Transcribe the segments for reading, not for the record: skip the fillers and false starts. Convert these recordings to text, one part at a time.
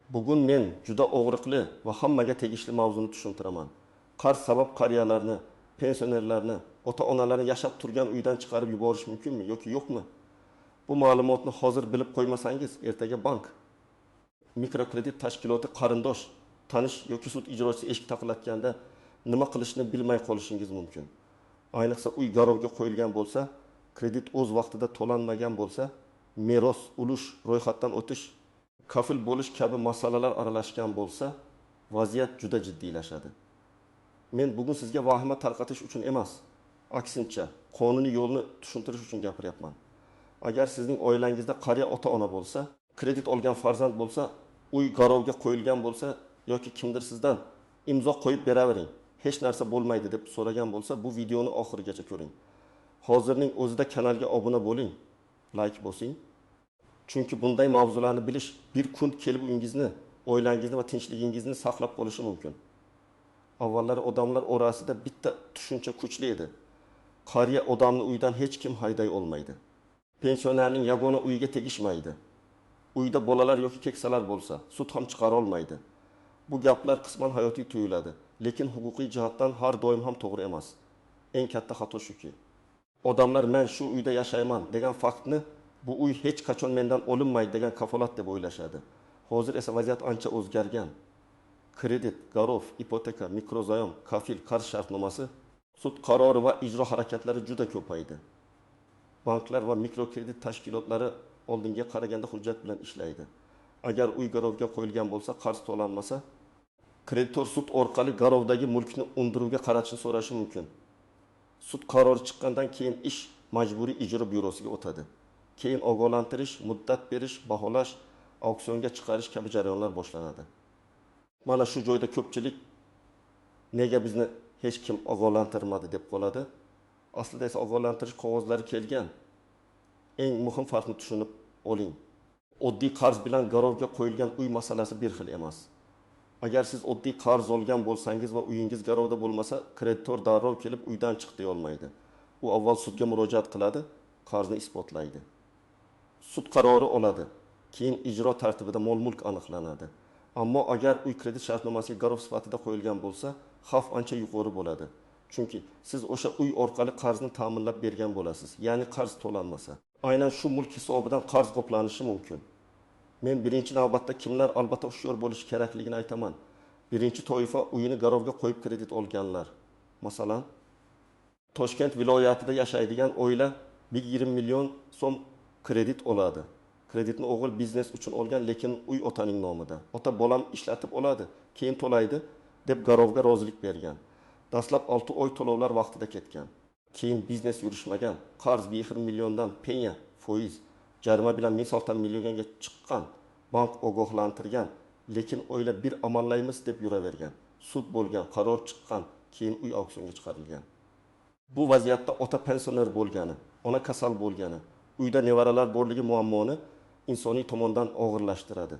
Bugun men juda og'riqli va hammaga tegishli mavzuni tushuntiraman. Qarz sabab qariyalarni, pensionerlarni, ota-onalarni yashab turgan uyidan chiqarib yuborish mumkinmi yoki yo'qmi? Bu ma'lumotni hozir bilib qo'ymasangiz, ertaga bank, mikrokredit tashkiloti, qarindosh, tanish yoki sud ijrochisi eshik taqillatganda nima qilishni bilmay qolishingiz mumkin. Ayniqsa uy garovga qo'yilgan bo'lsa, kredit o'z vaqtida to'lanmagan bo'lsa, meros, ulush, ro'yxatdan o'tish, kafil bo'lish kabi masalalar aralashgan bo'lsa, vaziyat juda jiddiylashadi. Men bugun sizga vahima tarqatish uchun emas, aksincha qonuniy yo'lni tushuntirish uchun gapiryapman. Agar sizning oilangizda qariya ota-ona bo'lsa, kredit olgan farzand bo'lsa, uy garovga qo'yilgan bo'lsa yoki kimdir sizdan imzo qo'yib beravering, hech narsa bo'lmaydi deb so'ragan bo'lsa, bu videoni oxirigacha ko'ring. Hozirning o'zida kanalga obuna bo'ling, like bosing. Chunki bunday mavzularni bilish bir kun kelib uyingizni, oilangizni va tinchligingizni saqlab qolishi mumkin. Avvallari odamlar orasida bitta tushuncha kuchli edi. Qariya odamni uydan hech kim hayday olmaydi. Pensionerning yagona uyiga tegishmaydi. Uyda bolalar yoki keksalar bo'lsa, sud ham chiqara olmaydi. Bu gaplar qisman hayotiy tuyuladi, lekin huquqiy jihatdan har doim ham to'g'ri emas. Eng katta xato shuki, odamlar men shu uyda yashayman degan faktni bu uy hech qachon mendan olinmaydi degan kafolat deb o'ylashadi. Hozir esa vaziyat ancha o'zgargan. Kredit, garov, ipoteka, mikrozayom, kafil, qarz shartnomasi, sud qarori va ijro harakatlari juda ko'paydi. Banklar va mikrokredit tashkilotlari oldinga qaraganda hujjat bilan ishlaydi. Agar uy garovga qo'yilgan bo'lsa, qarz to'lanmasa, kreditor sud orqali garovdagi mulkni undiruvga qaratishni so'rashi mumkin. Sud qarori chiqqandan keyin ish majburiy ijro byurosiga o'tadi. Keyin ogohlantirish, muddat berish, baholash, auksionga chiqarish kabi jarayonlar boshlanadi. Mana shu joyda ko'pchilik nega bizni hech kim ogohlantirmadi deb qoladi. Aslida esa ogohlantirish qog'ozlari kelgan. Eng muhim farqni tushunib oling. Oddiy qarz bilan garovga qo'yilgan uy masalasi bir xil emas. Agar siz oddiy qarz olgan bo'lsangiz va uyingiz garovda bo'lmasa, kreditor darrov kelib uydan chiq deya olmaydi. U avval sudga murojaat qiladi, qarzni isbotlaydi. Sud qarori oladi. Keyin ijro tartibida mol-mulk aniqlanadi. Ammo agar uy kredit shartnomasiga garov sifatida qo'yilgan bo'lsa, xavf ancha yuqori bo'ladi. Chunki siz o'sha uy orqali qarzni ta'minlab bergan bo'lasiz, ya'ni qarz to'lanmasa. Aynan shu mulk hisobidan qarz qoplanishi mumkin. Men birinchi navbatda kimlar albatta hushyor bo'lishi kerakligini aytaman. Birinchi toifa uyini garovga qo'yib kredit olganlar. Masalan, Toshkent viloyatida yashaydigan oila 1,5 million so'm kredit oladi. Kreditni o'g'il biznes uchun olgan, lekin uy otaning nomida. Ota bolam ishlatib oladi, keyin to'laydi deb garovga rozilik bergan. Dastlab 6 oy to'lovlar vaqtida ketgan. Keyin biznes yurishmagan, qarz 1,5 milliondan penya, foiz, jarima bilan 1,6 millionga chiqqan. Bank ogohlantirgan, lekin oila bir amallaymiz deb yuravergan. Sud bo'lgan, qaror chiqqan, keyin uy auksionga chiqarilgan. Bu vaziyatda ota pensioner bo'lgani, ona kasal bo'lgani, uyda nevaralar borligi muammoni insoniy tomondan og'irlashtiradi.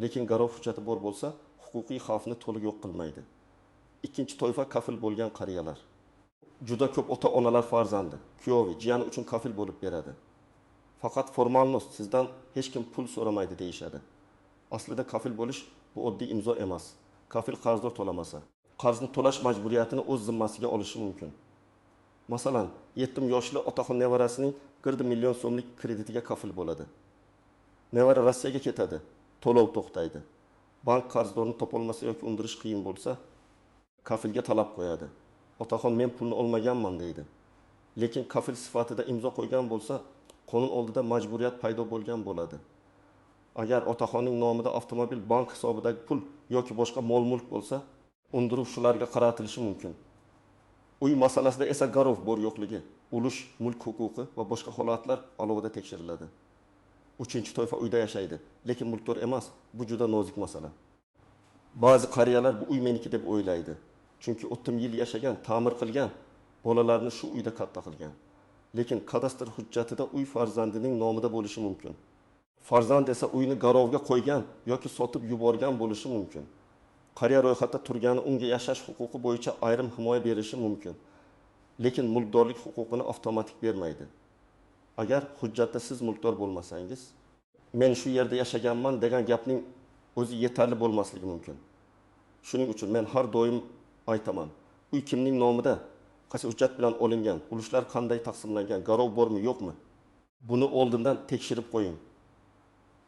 Lekin garov hujjati bor bo'lsa, huquqiy xavfni to'liq yo'q qilmaydi. Ikkinchi toifa kafil bo'lgan qariyalar. Juda ko'p ota-onalar farzandi, kuyovi, jiyani uchun kafil bo'lib beradi. Faqat formalnost, sizdan hech kim pul so'ramaydi deyishadi. Aslida kafil bo'lish bu oddiy imzo emas. Kafil qarzdor to'lamasa, qarzni to'lash majburiyatini o'z zimmasiga olishi mumkin. Masalan, 7 yoshli otaxon nevarasining 40 million so'mlik kreditiga kafil bo'ladi. Nevara Rossiyaga ketadi, to'lov to'xtaydi. Bank qarzdorni topolmasa yoki undirish qiyin bo'lsa, kafilga talab qo'yadi. Otaxon men pulni olmaganman deydi. Lekin kafil sifatida imzo qo'ygan bo'lsa, qonun oldida majburiyat paydo bo'lgan bo'ladi. Agar otaxonning nomida avtomobil, bank hisobidagi pul yoki boshqa mol-mulk bo'lsa, undiruv shularga qaratilishi mumkin. Uy masalasida esa garov bor yo'qligi, ulush, mulk huquqi va boshqa holatlar alohida tekshiriladi. Uchinchi toifa uyda yashaydi, lekin mulkdor emas. Bu juda nozik masala. Ba'zi qariyalar bu uy meniki deb o'ylaydi. Chunki 30 yil yashagan, ta'mir qilgan, bolalarni shu uyda katta qilgan. Lekin kadastr hujjatida uy farzandining nomida bo'lishi mumkin. Farzand esa uyni garovga qo'ygan yoki sotib yuborgan bo'lishi mumkin. Qariya ro'yxatda turgani unga yashash huquqi bo'yicha ayrim himoya berishi mumkin. Lekin mulkdorlik huquqini avtomatik bermaydi. Agar hujjatda siz mulkdor bo'lmasangiz, men shu yerda yashaganman degan gapning o'zi yetarli bo'lmasligi mumkin. Shuning uchun men har doim aytaman: uy kimning nomida, qaysi hujjat bilan olingan, ulushlar qanday taqsimlangan, garov bormi yo'qmi? Buni oldindan tekshirib qo'ying.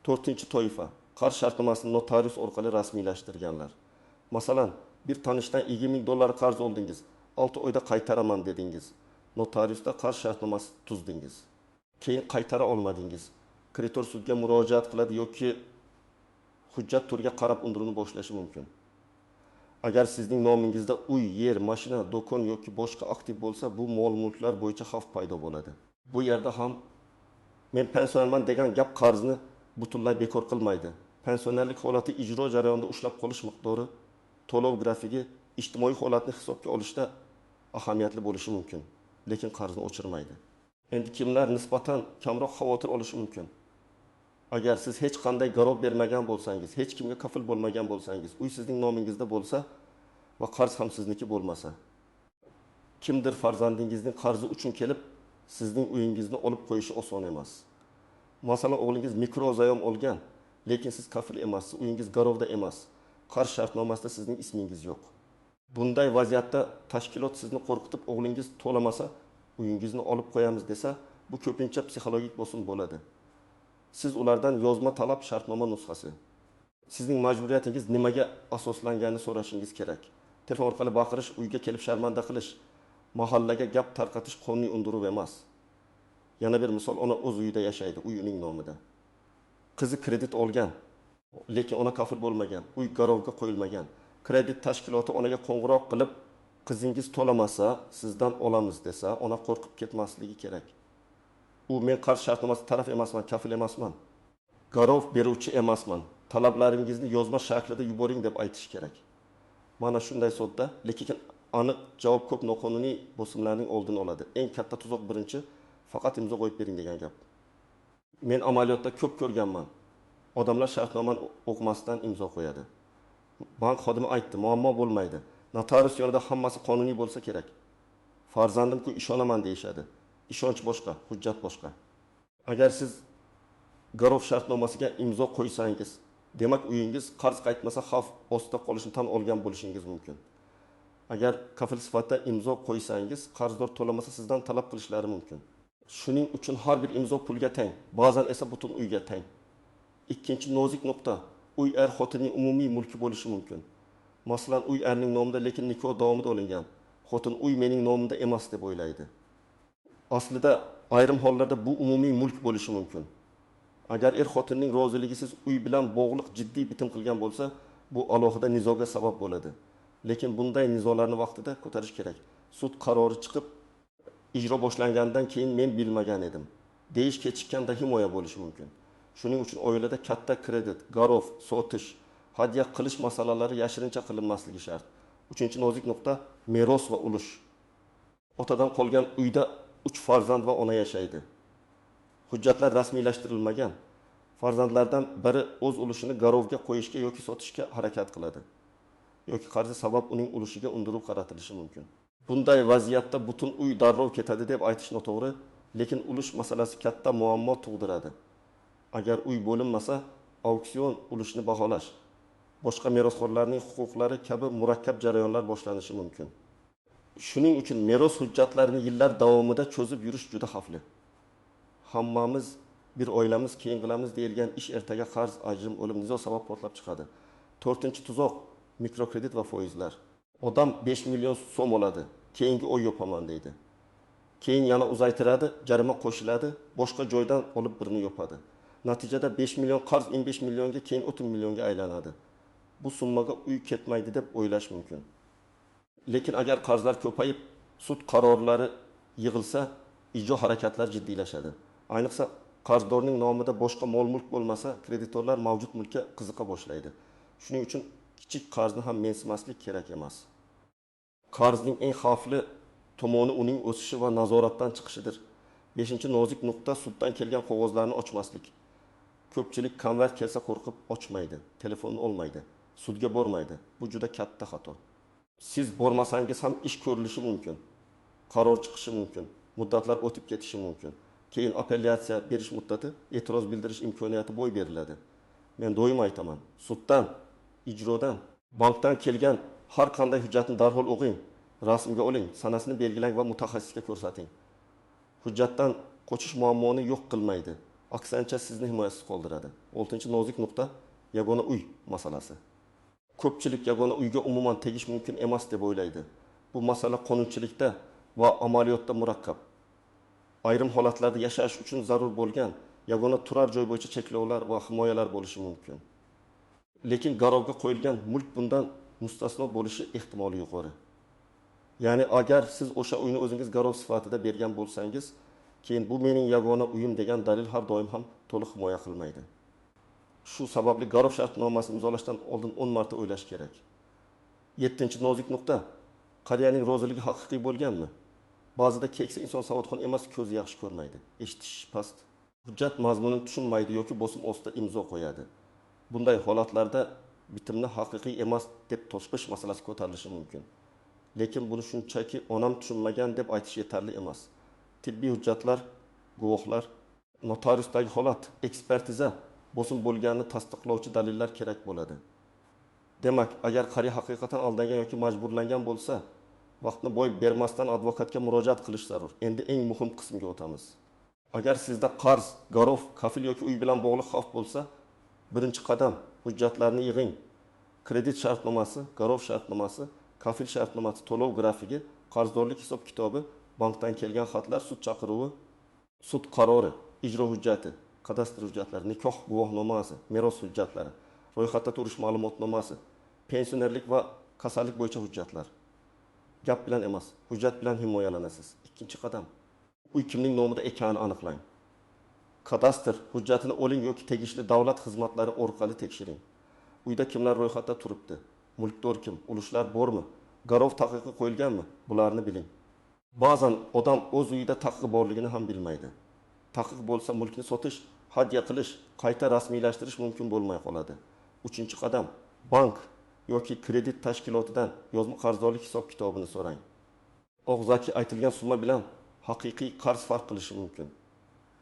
To'rtinchi toifa: qarz shartnomasini notarius orqali rasmiylashtirganlar. Masalan, bir tanishdan $20,000 qarz oldingiz, 6 oyda qaytaraman dedingiz. Notariusda qarz shartnomasi tuzdingiz. Keyin qaytara olmadingiz. Kreditor sudga murojaat qiladi yoki hujjat turiga qarab undiruvni boshlashi mumkin. Agar sizning nomingizda uy, yer, mashina, do'kon yoki boshqa aktiv bo'lsa, bu mol-mulklar bo'yicha xavf paydo bo'ladi. Bu yerda ham men pensionerman degan gap qarzni butunlay bekor qilmaydi. Pensionerlik holati ijro jarayonida ushlab qolish miqdori, to'lov grafigi, ijtimoiy holatni hisobga olishda ahamiyatli bo'lishi mumkin, lekin qarzni o'chirmaydi. Endi kimlar nisbatan kamroq xavotir olishi mumkin? Agar siz hech qanday garov bermagan bo'lsangiz, hech kimga kafil bo'lmagan bo'lsangiz, uy sizning nomingizda bo'lsa va qarz ham sizniki bo'lmasa, kimdir farzandingizning qarzi uchun kelib sizning uyingizni olib qo'yishi oson emas. Masalan, o'g'lingiz mikrozayom olgan, lekin siz kafil emassiz, uyingiz garovda emas. Qarz shartnomasida sizning ismingiz yo'q. Bunday vaziyatda tashkilot sizni qo'rqitib, o'g'lingiz to'lamasa, uyingizni olib qo'yamiz desa, bu ko'pincha psixologik bosim bo'ladi. Siz ulardan yozma talab shartnoma nusxasi, sizning majburiyatingiz nimaga asoslanganini so'rashingiz kerak. Telefon orqali baqirish, uyga kelib sharmanda qilish, mahallaga gap tarqatish qonuniy undiruv emas. Yana bir misol, ona o'z uyida yashaydi, uy uning nomida. Qizi kredit olgan, lekin ona kafil bo'lmagan, uy garovga qo'yilmagan. Kredit tashkiloti onaga qo'ng'iroq qilib, qizingiz to'lamasa, sizdan olamiz desa, ona qo'rqib ketmasligi kerak. U men qarz shartnomasi taraf emasman, kafil emasman, garov beruvchi emasman, talablaringizni yozma shaklida yuboring deb aytish kerak. Mana shunday sodda, lekin aniq javob ko'p noqonuniy bosimlarning oldini oladi. Eng katta tuzoq birinchi, faqat imzo qo'yib bering degan gap. Men amaliyotda ko'p ko'rganman. Odamlar shartnomani o'qimasdan imzo qo'yadi. Bank xodimi aytdi, muammo bo'lmaydi. Notarius yonida hammasi qonuniy bo'lsa kerak. Farzandim-ku ishonaman deyishadi. Ishonch boshqa, hujjat boshqa. Agar siz garov shartnomasiga imzo qo'ysangiz, demak uyingiz qarz qaytmasa xavf ostida qolishini tan olgan bo'lishingiz mumkin. Agar kafil sifatida imzo qo'ysangiz, qarzdor to'lamasa sizdan talab qilishlari mumkin. Shuning uchun har bir imzo pulga teng, ba'zan esa butun uyga teng. Ikkinchi nozik nuqta, uy er-xotinning umumiy mulki bo'lishi mumkin. Masalan, uy erning nomida, lekin nikoh davomida olingan. Xotin uy mening nomimda emas deb o'ylaydi. Aslida ayrim hollarda bu umumiy mulk bo'lishi mumkin. Agar er-xotinning roziligisiz uy bilan bog'liq jiddiy bitim qilgan bo'lsa, bu alohida nizoga sabab bo'ladi. Lekin bunday nizolarni vaqtida ko'tarish kerak. Sud qarori chiqib, ijro boshlangandan keyin men bilmagan edim deyish kechikkanda himoya bo'lishi mumkin. Shuning uchun oilada katta kredit, garov, sotish, hadya qilish masalalari yashirincha qilinmasligi shart. Uchinchi nozik nuqta meros va ulush. Otadan qolgan uyda 3 farzand va ona yashaydi. Hujjatlar rasmiylashtirilmagan. Farzandlardan biri o'z ulushini garovga qo'yishga yoki sotishga harakat qiladi. Yoki qarzi sabab uning ulushiga undiruv qaratilishi mumkin. Bunday vaziyatda butun uy darrov ketadi deb aytish noto'g'ri, lekin ulush masalasi katta muammo tug'diradi. Agar uy bo'linmasa, auksion ulushni baholash, boshqa merosxo'rlarning huquqlari kabi murakkab jarayonlar boshlanishi mumkin. Shuning uchun meros hujjatlarini yillar davomida cho'zib yurish juda xavfli. Hammamiz bir oilamiz, keyin qilamiz deyilgan ish ertaga qarz, ajrim, o'lim, nizo sabab portlab chiqadi. To'rtinchi tuzoq mikrokredit va foizlar. Odam 5 million so'm oladi, keyingi oy yopaman deydi. Keyin yana uzaytiradi, jarima qo'shiladi, boshqa joydan olib birini yopadi. Natijada 5 million qarz 15 millionga, keyin 30 millionga aylanadi. Bu summaga uy ketmaydi deb o'ylash mumkin. Lekin agar qarzlar ko'payib, sud qarorlari yig'ilsa, ijro harakatlari jiddiylashadi. Ayniqsa qarzdorning nomida boshqa mol-mulk bo'lmasa, kreditorlar mavjud mulkka qiziqa boshlaydi. Shuning uchun kichik qarzni ham mensimaslik kerak emas. Qarzning eng xavfli tomoni uning o'sishi va nazoratdan chiqishidir. 5-nozik nuqta suddan kelgan qog'ozlarni ochmaslik. Ko'pchilik konvert kelsa qo'rqib ochmaydi, telefonni olmaydi, sudga bormaydi. Bu juda katta xato. Siz bormasangiz ham ish ko'rilishi mumkin, qaror chiqishi mumkin, muddatlar o'tib ketishi mumkin. Keyin apellyatsiya berish muddati, e'tiroz bildirish imkoniyati bo'y beriladi. Men doim aytaman: suddan, ijrodan, bankdan kelgan har qanday hujjatni darhol o'qing, rasmga oling, sanasini belgilang va mutaxassisga ko'rsating. Hujjatdan qochish muammoni yo'q qilmaydi, aksincha sizni himoyasiz qoldiradi. Oltinchi nozik nuqta: yagona uy masalasi. Ko'pchilik yagona uyga umuman tegish mumkin emas deb o'ylaydi. Bu masala qonunchilikda va amaliyotda murakkab. Ayrim holatlarda yashash uchun zarur bo'lgan yagona turar joy bo'yicha cheklovlar va himoyalar bo'lishi mumkin. Lekin garovga qo'yilgan mulk bundan mustasno bo'lishi ehtimoli yuqori. Ya'ni agar siz o'sha uyni o'zingiz garov sifatida bergan bo'lsangiz, keyin bu mening yagona uyim degan dalil har doim ham to'liq himoya qilmaydi. Shu sababli garov shartnomasini imzolashdan oldin 10 marta o'ylash kerak. 7-chi nozik nuqta: qariyaning roziligi haqiqiy bo'lganmi? Ba'zida keksa inson savodxon emas, ko'zi yaxshi ko'rmaydi, eshitish past, hujjat mazmunini tushunmaydi yoki bosim ostida imzo qo'yadi. Bunday holatlarda bitimni haqiqiy emas deb to'sish masalasi ko'tarilishi mumkin. Lekin buni shunchaki onam tushunmagan deb aytish yetarli emas. Tibbiy hujjatlar, guvohlar, notariusdagi holat, ekspertiza, bosim bo'lganini tasdiqlovchi dalillar kerak bo'ladi. Demak, agar qariya haqiqatan aldangan yoki majburlangan bo'lsa, vaqtni boy bermasdan advokatga murojaat qilish zarur. Endi eng muhim qismga o'tamiz. Agar sizda qarz, garov, kafil yoki uy bilan bog'liq xavf bo'lsa, birinchi qadam hujjatlarni yig'ing. Kredit shartnomasi, garov shartnomasi, kafil shartnomasi, to'lov grafigi, qarzdorlik hisob kitobi, bankdan kelgan xatlar, sud chaqiruvi, sud qarori, ijro hujjati, kadastr hujjatlari, nikoh guvohnomasi, meros hujjatlari, ro'yxatda turish ma'lumotnomasi, pensionerlik va kasallik bo'yicha hujjatlar. Gap bilan emas, hujjat bilan himoyalanasiz. Ikkinchi qadam: uy kimning nomida ekanini aniqlang. Kadastr hujjatini oling yoki tegishli davlat xizmatlari orqali tekshiring. Uyda kimlar ro'yxatda turibdi? Mulkdor kim? Ulushlar bormi? Garov taqiqi qo'yilganmi? Bularni biling. Ba'zan odam o'z uyida taqiq borligini ham bilmaydi. Taqiq bo'lsa mulkni sotish, hadya qilish, qayta rasmiylashtirish mumkin bo'lmay qoladi. Uchinchi qadam: bank yoki kredit tashkilotidan yozma qarzdorlik hisob kitobini so'rang. Og'zaki aytilgan summa bilan haqiqiy qarz farq qilishi mumkin.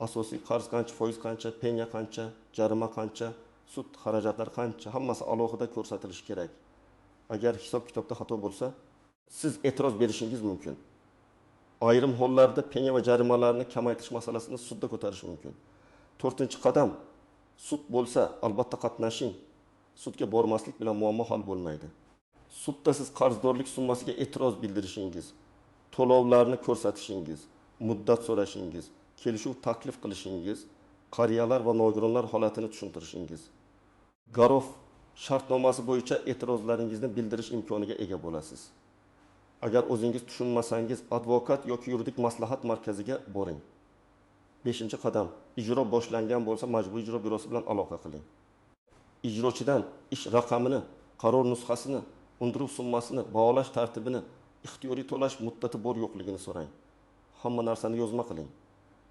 Asosiy qarz qancha, foiz qancha, penya qancha, jarima qancha, sud xarajatlari qancha, hammasi alohida ko'rsatilishi kerak. Agar hisob kitobda xato bo'lsa, siz e'tiroz berishingiz mumkin. Ayrim hollarda penya va jarimalarni kamaytirish masalasini sudda ko'tarish mumkin. To'rtinchi qadam: sud bo'lsa albatta qatnashing. Sudga bormaslik bilan muammo hal bo'lmaydi. Sudda siz qarzdorlik summasiga e'tiroz bildirishingiz, to'lovlarni ko'rsatishingiz, muddat so'rashingiz, kelishuv taklif qilishingiz, qariyalar va nogironlar holatini tushuntirishingiz, garov shartnomasi bo'yicha e'tirozlaringizni bildirish imkoniga ega bo'lasiz. Agar o'zingiz tushunmasangiz, advokat yoki yuridik maslahat markaziga boring. 5-chi qadam: ijro boshlangan bo'lsa, majburiy ijro byurosi bilan aloqa qiling. Ijrochidan ish raqamini, qaror nusxasini, undiruv summasini, baholash tartibini, ixtiyoriy to'lash muddati bor yo'qligini so'rang. Hamma narsani yozma qiling.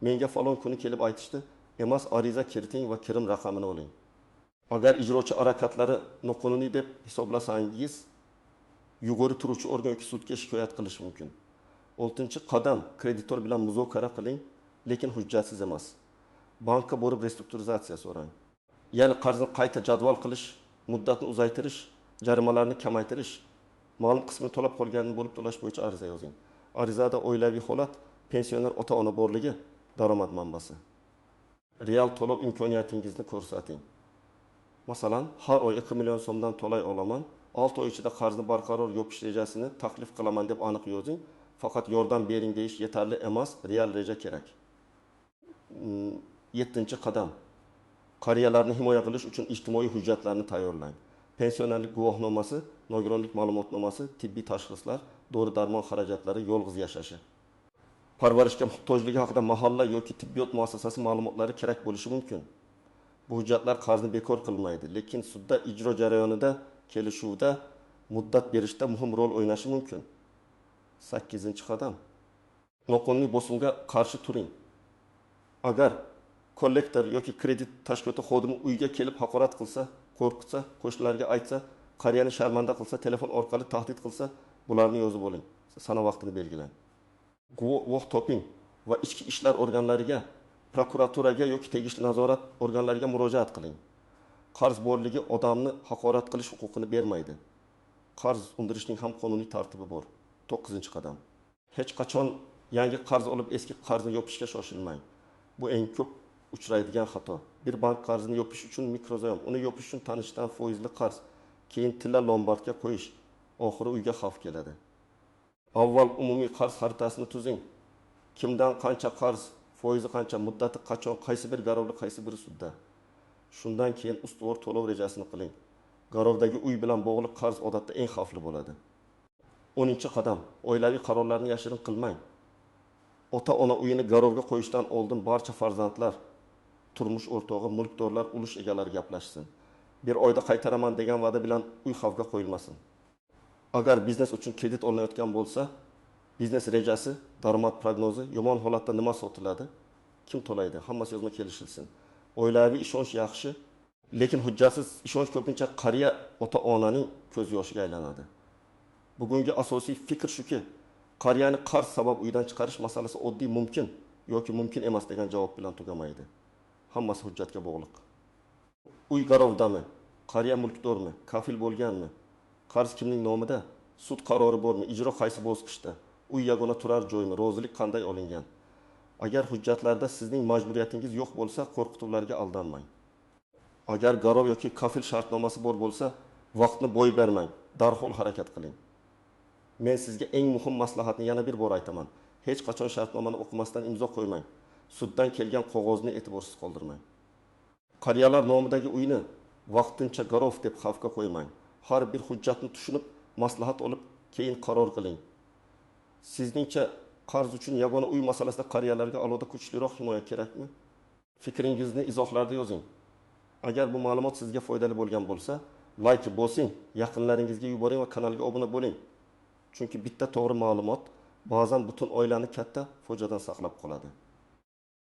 Menga falon kuni kelib aytishdi, emas, ariza kiriting va kirim raqamini oling. Agar ijrochi harakatlari noqonuniy deb hisoblasangiz, yuqori turuvchi organ yoki sudga shikoyat qilish mumkin. 6-chi qadam: kreditor bilan muzokara qiling, lekin hujjatsiz emas. Bankka borib restrukturizatsiya so'rang. Ya'ni qarzni qayta jadval qilish, muddatni uzaytirish, jarimalarni kamaytirish, ma'lum qismini to'lab qolganini bo'lib to'lash bo'yicha ariza yozing. Arizada oilaviy holat, pensioner ota-ona borligi, daromad manbasi. Real to'lov imkoniyatingizni ko'rsating. Masalan, har oy 2 million so'mdan to'lay olaman, 6 oy ichida qarzni barqaror yopish rejasini taklif qilaman deb aniq yozing. Faqat yordam bering deyish yetarli emas, real reja kerak. 7-chi qadam: qariyalarni himoya qilish uchun ijtimoiy hujjatlarni tayyorlang. Pensionerlik guvohnomasi, nogironlik ma'lumotnomasi, tibbiy tashxislar, dori-darmon xarajatlari, yolg'iz yashashi. Parvarishga muhtojligi haqida mahalla yoki tibbiyot muassasasi ma'lumotlari kerak bo'lishi mumkin. Bu hujjatlar qarzni bekor qilmaydi, lekin sudda ijro jarayonida, kelishuvda, muddat berishda muhim rol o'ynashi mumkin. 8-qadam. Noqonuniy bosimga qarshi turing. Agar kollektor yoki kredit tashkiloti xodimi uyga kelib haqorat qilsa, qo'rqitsa, qo'shnilarga aytsa, qariyani sharmanda qilsa, telefon orqali tahdid qilsa, bularni yozib oling. Sana vaqtini belgilang. Guvoh toping va ichki ishlar organlariga, prokuraturaga yoki tegishli nazorat organlariga murojaat qiling. Qarz borligi odamni haqorat qilish huquqini bermaydi. Qarz undirishning ham qonuniy tartibi bor. 9-qadam. Hech qachon yangi qarz olib, eski qarzni yopishga shoshilmang. Bu eng ko'p uchraydigan xato. Bir bank qarzini yopish uchun микрозаём, uni yopish uchun tanishdan foizli qarz, keyin tilla lombardga qo'yish, oxiri uyga xavf keladi. Avval umumiy qarz xaritasini tuzing. Kimdan qancha qarz, foizi qancha, muddati qachon, qaysi bir garovli, qaysi biri sudda. Shundan keyin ustuvor to'lov rejasini qiling. Garovdagi uy bilan bog'liq qarz odatda eng xavfli bo'ladi. 10-qadam. Oilaviy qarorlarni yashirin qilmang. Ota-ona uyini garovga qo'yishdan oldin barcha farzandlar, turmush o'rtog'i, mulkdorlar, ulush egalari gaplashsin. Bir oyda qaytaraman degan va'da bilan uy xavfga qo'yilmasin. Agar biznes uchun kredit olinayotgan bo'lsa, biznes rejasi, daromad prognozi, yomon holatda nima sotiladi, kim to'laydi, hammasi yozma kelishilsin. Oilaviy ishonch yaxshi, lekin hujjatsiz ishonch ko'pincha qariya ota-onaning ko'z yoshiga aylanadi. Bugungi asosiy fikr shuki, qariyani qarz sabab uydan chiqarish masalasi oddiy mumkin yoki mumkin emas degan javob bilan tugamaydi. Hammasi hujjatga bog'liq. Uy garovdami? Qariya mulkdormi? Kafil bo'lganmi? Qarz kimning nomida? Sud qarori bormi? Ijro qaysi bosqichda? Uy yagona turar joymi? Rozilik qanday olingan? Agar hujjatlarda sizning majburiyatingiz yo'q bo'lsa, qo'rqituvlarga aldanmang. Agar garov yoki kafil shartnomasi bor bo'lsa, vaqtni boy bermang, darhol harakat qiling. Men sizga eng muhim maslahatni yana bir bor aytaman. Hech qachon shartnomani o'qimasdan imzo qo'ymang. Suddan kelgan qog'ozni e'tiborsiz qoldirmang. Qariyalar nomidagi uyni vaqtincha garov deb xavfga qo'ymang. Har bir hujjatni tushunib, maslahat olib, keyin qaror qiling. Sizningcha qarz uchun yagona uy masalasida qariyalarga alohida kuchliroq himoya kerakmi? Fikringizni izohlarda yozing. Agar bu ma'lumot sizga foydali bo'lgan bo'lsa, like bosing, yaqinlaringizga yuboring va kanalga obuna bo'ling. Chunki bitta to'g'ri ma'lumot ba'zan butun oilani katta fojiadan saqlab qoladi.